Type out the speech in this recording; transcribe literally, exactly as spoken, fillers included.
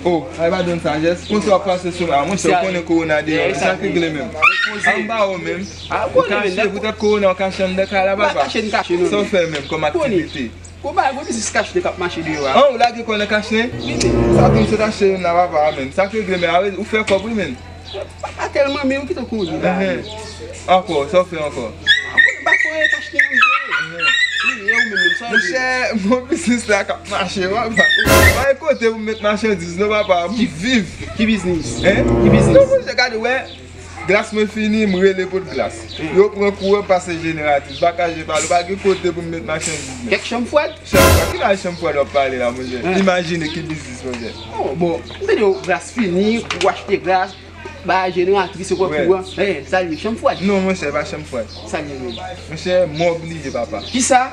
Oh, ay pa donn sajès. Konsa w ap pase sou mwen. Ah, monchè, ou konnen kowona deyò. Sa k regle menm? Anba ou menm. Ou kache, poutèt kowona, ou kache anndan kay la, papa. Sa w fè menm kòm aktivite? Gon bagay, gon biznis kachnen k ap mache deyò a. An, ou lage kò nan kachnen? Wi, men. Sa tou m sot achte youn la, papa, a, men. Sa k regle, men, a, ou fè kòb, wi, men. Papa tèlman, men, ou kite kouri la. Ankò, sa w fè ankò? Ankò, m pa konnen kachnen an, wi. Wi, e ou menm, menm, sa w di? Monchè, bon biznis la k ap mache, papa. Pa gen kote pou m met machandiz, non, papa, m viv. Ki biznis? Hein? Ki biznis? Non, monchè, gade, wè. Glas mwen fini, m rele pot glas. Yo pran kouran, pase jeneratris. Baka je pale, pa gen kote pou m met machandiz mwen. Kèk chanm frèt? Chanm frèt? Ki bagay chanm frèt w ap pale la, monchè? Imajine ki biznis, monchè. Oh, bon, m tande w glas fini, ou achte glas, ba jeneratris, yo pran kouran. Eh, sa l ye, chanm frèt? Non, monchè, pa chanm frèt. Sa l ye menm? Monchè, mwen oblije, papa. Kisa?